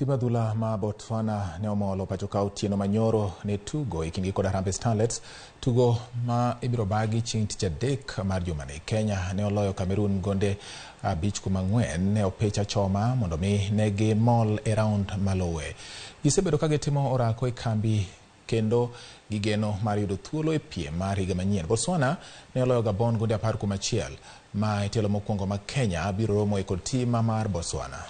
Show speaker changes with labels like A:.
A: Tim adhula ma Botswana ne omolo pacho ka otieno manyoro ne tugo e kindgi kod Harambee Starlets, tugo ma ibiro bagi chieng' tich adek mar jumani. Kenya ne oloyo Cameroon gonde 5-4 e opich achoma mondo mi ne gimol e round maluwe. Gisebedo ka gitimo orako e kambi kendo gigeno mar yudo thuolo e piem mar higa manyien. Botswana ne oloyo Gabon gonde 10-1. Ma e tielo mokwongo ma Kenya biro romo e kod tim mar Botswana.